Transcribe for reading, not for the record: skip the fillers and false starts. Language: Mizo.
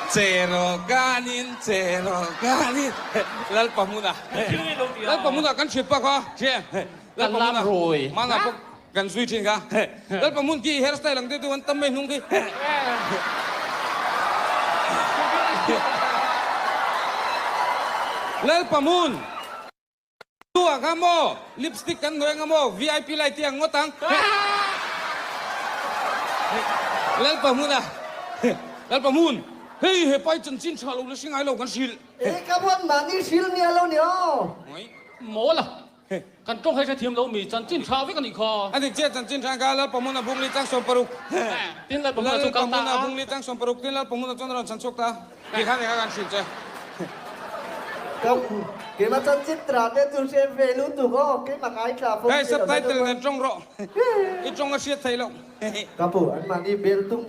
Che rawh kanin, che rawh kanin. Lalpa hmunah, Lalpa hmunah kan hrilh pak a, Lalpa hmunah mana pawh kan zui thin kha. Lalpa hmun khi hair style ang deuh deuh an tam mai hnung khi. Lalpa hmun. Tu ah kha maw lipstick kan hnuai anga maw vip light hi ang ngawt ang. Lalpa hmun a Lalpa hmun hei he pai chanchin tha lo la hre ngai lo kan hrilh. E ka buat mahni hrilh nia lo ni aw. Mawl a kan tawng hei hrethiam lo mi chanchin tha vek a nih kha. A dik chiah chanchin tha kha Lalpa hmun a bungli chang 60. Tin Lalpa hmun a chu kal ta a. Lalpa hmun a bungli chang 60 tin Lalpa hmun a chuan a rawn chhan chhuak ta a. Ti khan eng a kan hrilh che. Ka keimah chanchin tra te chu hre ve lutuk aw, keimah ngaithla fo Hei subtitle nen tawng rawh, i tawng a hriat theih loh. Ka pu, anmahni bel tum.